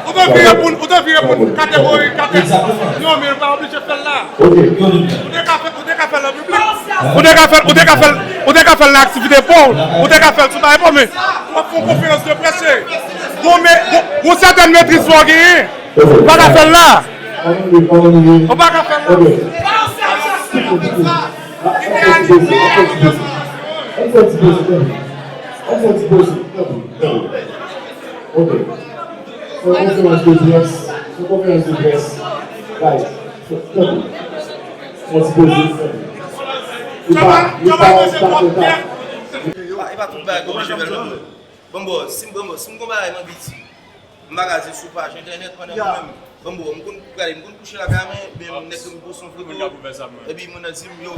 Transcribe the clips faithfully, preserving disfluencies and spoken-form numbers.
Ou te vire pou, ou te vire pou kategori, kategori. Non, men ou pa oblije fè l la. Ou te ka fè, ou te ka fè l an piblik. Ou te ka fè, ou te ka fè, ou te ka fè l nan aktivite pa w. Ou te ka fè l sou bagay pa w, men w ap fè yon konferans de près. Gon, men, gon, gon sètèn metriz fò w genyen. Ou pa ka fè l la. Ou pa ka fè l la. Ann fè ti poze, ann fè ti poze, tanpri. Ann fè ti poze, tanpri, tanpri. Ok. Fè yon konferans de près, fè yon konferans de près. Guys, tanpri. Fè ti poze, tanpri. Li pa, li pa, li pa, li pa. E pa, e pa tout bagay ki oblije fè l. Bon, bon, si m, bon, bon, si m gon bagay m anvi di, m pa ka di sou paj entènèt pandan mwen menm. Bon, bon, m konn gade, m konn kouche lakay mwen, men nèg yo m poste yon foto, epi moun nan di m, yo,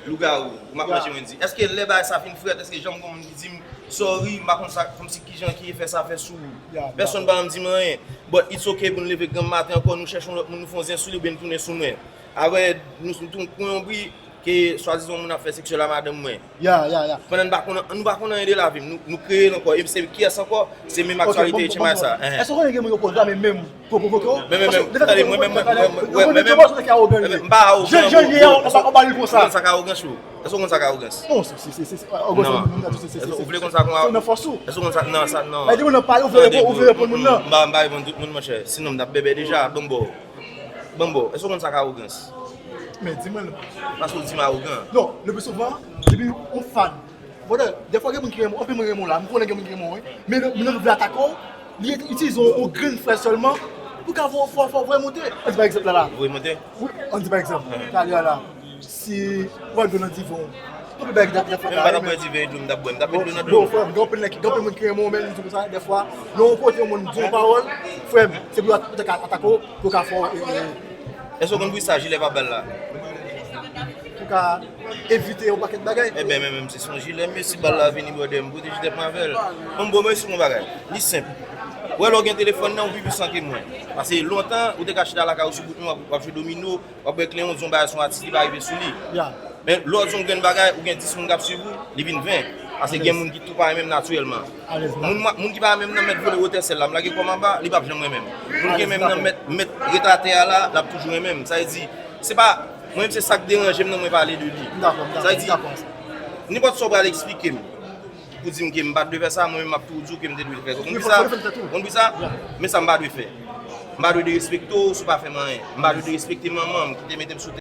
lougawou, ou m ap manje mwen di. Èske lè bagay sa fin frèt, èske janm gon moun ki di m, sorry, m pa konn sa, kòmsi kijan ki efè sa fè sou ou? Pèsonn pa janm di m anyen. But it's ok pou n leve granm maten ankò, nou chèche yon lòt moun, nou fè yon zen sou li, oubyen n tounen sou mwen. Apre, nou, nou tou pran yon bri, ke swadizan moun ap fè seksyèl a madanm mwen. Ya, ya, ya. Pandan n pa konn, nou pa konn anyen de lavi m, nou, nou kreye l ankò. E se kiyès ankò? Se menm aktyalite H M I sa. Èske w konnen gen moun yo pwograme menm pou pwovoke w? Men, men, men, tande, mwen menm, mwen, mwen, mwen, mwen, mwen, mwen, m pa awogans. Jan, jan l ye a, w pa, w pa ba li konsa. Ou konn sa k awogans, ou? Èske w konn sa k awogans? Non, se, se, se, se, se, non. Èske w vle konn sa k awogans? Se nan fòs ou. Èske w konn sa, non, sa, non. Tande, ou nan pale, ou vle reponn, ou vle reponn moun nan. M pa, m pa reponn tout moun, monchè. Sinon, m t ap bèbè deja, ban m ba w. Ban m ba w, èske w konn sa k awogans? Men di mwen l. Paske w di m awogan. Non, le pli souvan, depi yon fan. Brother, dèfwa gen moun ki renmen w, anpil moun renmen w la, m konnen gen moun ki renmen w, wi. Men le, men lè l vle atake w, li itilize yon, yon grenn frèz sèlman pou ka fè w, fè w, fè w voye monte. Ann di pa egzanp la, la. Voye monte? Wi, ann di pa egzanp, talè a la, si w wè dlo nan diven w, ou pe bay dlo nan diven w, m t ap bwè, m t ap met dlo nan dlo. Bon, frè m, gen anpil nèg, gen anpil moun ki renmen w, men m di w konsa, dèfwa, lè w kote yon moun di yon pawòl, frè m, se pou yo at-, atake w, pou yo ka fè w, e, e, Èske w konn pou sa jilè pa bal la? Pou ka evite yon pakèt bagay. Ebyen, men menm si se yon jilè, men si bal la vini, brother, m pwoteje tèt mwen avè l. Bon, bon, mwen esplike yon bagay. Li senp. Ou wè lè w gen telefòn nan, ou pi pwisan ke mwen. Paske lontan, ou te ka chita lakay ou sou bout mwen, w ap, w ap jwe domino, w ap bwè kleyon, di yon bagay sou yon atis, li pa rive sou li. Ya. Men lè w di yon grenn bagay, ou gen dis moun k ap swiv ou, li vin ven. Paske gen moun ki tou pa renmen m natirèlman. Alèz la. Moun, moun ki pa renmen m nan mèt vole wotè syèl la, m lage kò m anba, li p ap janm renmen m. Moun ki renmen m nan mèt, mèt ret atè a la, l ap toujou renmen m. Sa vle di, se pa, mwen menm se sa k deranje m nan mwen pale de li. M dakò, m dakò, m dakò. Sa vle di, nenpòt sa w pral eksplike m, pou di m ke m pa t dwe fè sa, mwen menm m ap toujou di w ke m te dwe fè sa. Ou konn kisa? Ou konn kisa? Men sa m pa dwe fè. M pa dwe derespekte w si w pa fè m anyen. M pa dwe derespekte manman m ki te mete m sou tè.